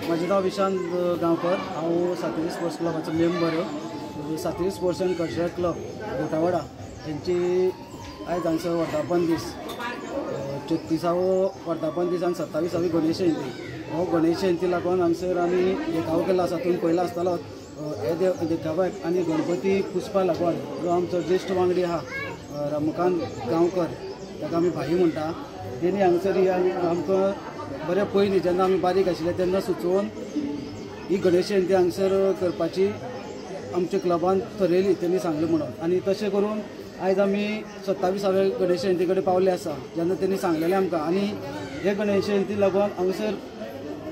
म्हजें नांव विशांत गांवकर. हांव सातेरी स्पोर्ट्स क्लबाचो member. Sateri sports and cultural club Gotawada हेंची आयज हांगसर वर्धापन दीस, 36वो वर्धापन दीस आनी 27वी गणेश जयंती. हो गणेश जयंती लागून हांगसर आमी देखावो केल्लो आसा. तुमी पळयला आसतलोच हे देखाव्याक आनी गणपती पुजपा लागून जो आमचो ज्येश्ठ वांगडी आहा रमकांत गांवकर, ताका आमी भाई म्हणटा, तेणी हांगसर ही आमकां बरें पयलीं जेन्ना आमी बारीक आशिल्ले तेन्ना सुचोवन ही गणेश जयंती हांगसर करपाची आमच्या क्लबान थरयली, तेणी सांगलें म्हणून. आनी तशें करून आयज आमी 27व्या गणेश जयंती कडेन पावले आसा, जेन्ना तेणी सांगलेलें आमकां. आनी हे गणेश जयंती लागून हांगसर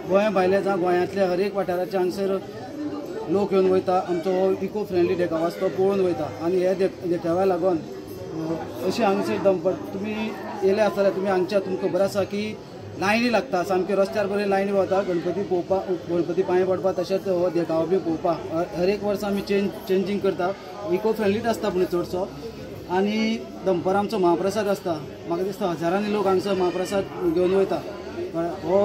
गोंया भायले जावं गोंयांतले हर एक वाठाराचे हांगसर लोक येवन वयता. आमचो हो इको फ्रेंडली देखावो आसा तो पळोवन वयता. आनी हे देखाव्या लागून अशें हांगसर दंपट तुमी येयले आसतले, तुमी हांगच्या तुमकां खबर आसा की लायनी लागता, सामकी रस्त्यार बरी लायनी वता गणपती पळोवपाक, गणपती पांय पडपाक, तशेंच हो देखावो बी पळोवपाक. हर एक वर्सा आमी चेंजींग करता, इको फ्रेंडलीच आसता पूण चडसो. आनी दनपार आमचो महाप्रसाद आसता. म्हाका दिसता हजारांनी लोक हांगसर महाप्रसाद घेवन वयता. हो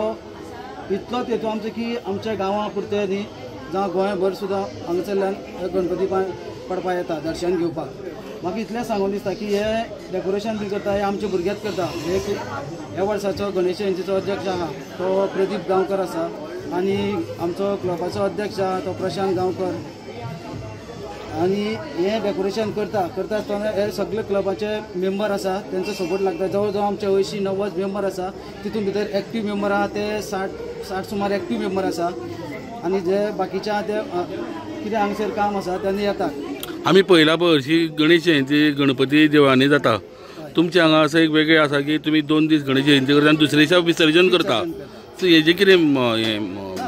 इतलोच हेतू आमचो की आमच्या गांवां पुरते न्ही, जावं गोंयभर सुद्दां हांगसरल्यान गणपती पांय पडपाक येता दर्शन घेवपाक. म्हाका इतलें सांगून दिसता की हे डेकोरेशन बी करता हे आमचे भुरगेच करता. एक ह्या वर्साचो गणेश जयंतीचो अध्यक्ष आहा तो प्रदीप गांवकर आसा, आनी आमचो क्लबाचो अध्यक्ष आहा तो प्रशांत गांवकर. आनी हे डेकोरेशन करता करता आसतना हे सगळे क्लबाचे मेंबर आसा तेंचो सपोर्ट लागता. जवळ जवळ आमचे 80-90 मेंबर आसा, तितून भितर एक्टीव मेंबर आहा ते 60 सुमार एक्टीव मेंबर आसा. आनी जे बाकीचे आहा ते कितें हांगसर काम आसा तेन्ना येतात. आमी पयला पळय हरशी गणेश जयंती गणपती देवळांनी जाता, तुमच्या हांगा असं एक वेगळें आसा की तुमी 2 दीस गणेश जयंती करता आनी दुसरे दिसा विसर्जन करता. सो हेजें कितें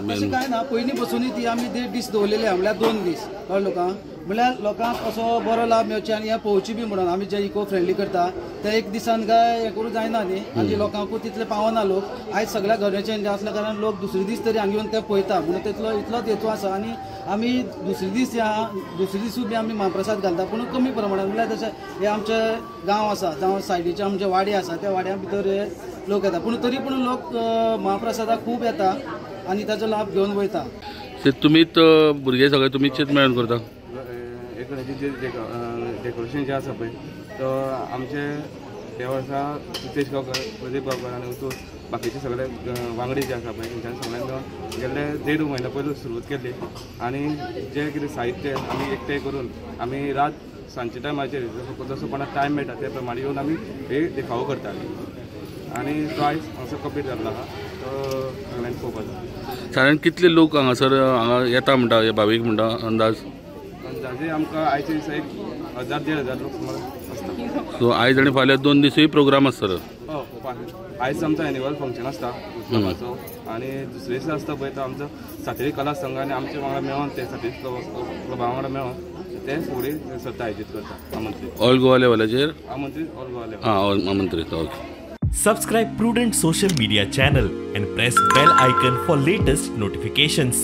तशें कांय ना, पयलीं बसूनय ती आमी 1.5 दीस दवरलेले, म्हणल्यार 2 दीस कळ्ळें लोकांक, म्हणल्यार लोकांक असो बरो लाभ मेळचो आनी हें पळोवची बी म्हणून आमी जे इको फ्रेंडली करता ते एक दिसान काय हें करूं जायना न्ही, आनी लोकांकूय तितले पावना लोक. आयज सगळ्या गणेश जयंती आसल्या कारणान लोक दुसरे दीस तरी हांगा येवन ते पळयता, म्हणून तितलो इतलोच हेतू आसा. आनी आमी दुसरे दीस ह्या दुसरे दिसूय बी आमी महाप्रसाद घालता, पूण कमी प्रमाणान. म्हणल्यार तशें हे आमचे गांव आसा जावं सायडीचे आमचे वाडे आसा, त्या वाड्या भितर हे लोक येता, पूण तरी पूण लोक महाप्रसादाक खूब येता आनी ताचो लाभ घेवन वयता. तुमीच भुरगे सगळे तुमीच मेळून करता डेकोरेशन जें आसा पळय तो आमचे त्या वर्सा रितेश गांवकर, प्रदीप गांवकर आनी उतू बाकीचे सगळे वांगडी जे आसा पळय तेंच्यांनी सगळ्यांनी मेळून गेल्ले 1.5 म्हयन्या पयलू सुरवात केल्ली. आनी जें कितें साहित्य आमी एकठांय करून आमी रात सांजच्या टायमाचेर जसो कोणाक टायम मेळटा त्या प्रमाणे येवन आमी हे देखावो करताले. आनी तो आयज हांगसर कंप्लीट जाल्लो आहा, तो सगळ्यांनी पळोवपाक जाय. सादारण कितले लोक हांगासर हांगा येता म्हणटा हे भावीक म्हणटा अंदाज? अंदाजे आमकां आयच्या दिसा 1000 ते 1500 लोक सुमार आसता. सो आयज आनी फाल्यां 2 दिसूय प्रोग्राम आसतलो? हय, आयज आमचो एन्युअल फंक्शन आसता क्लबाचो, आनी दुसरे दिसा आसता पळय तो आमचो सातेरी कला संघ आनी आमचे वांगडा मेळोन ते सातेरी क्लबा वांगडा मेळोन ते फुगडी सर्त आयोजीत करता. आमंत्रीत ऑल गोवा लेवलाचेर? आमंत्रीत ऑल गोवा लेवल. हां, आमंत्रीत. Okay. Subscribe Prudent Social Media channel and press bell icon for latest notifications.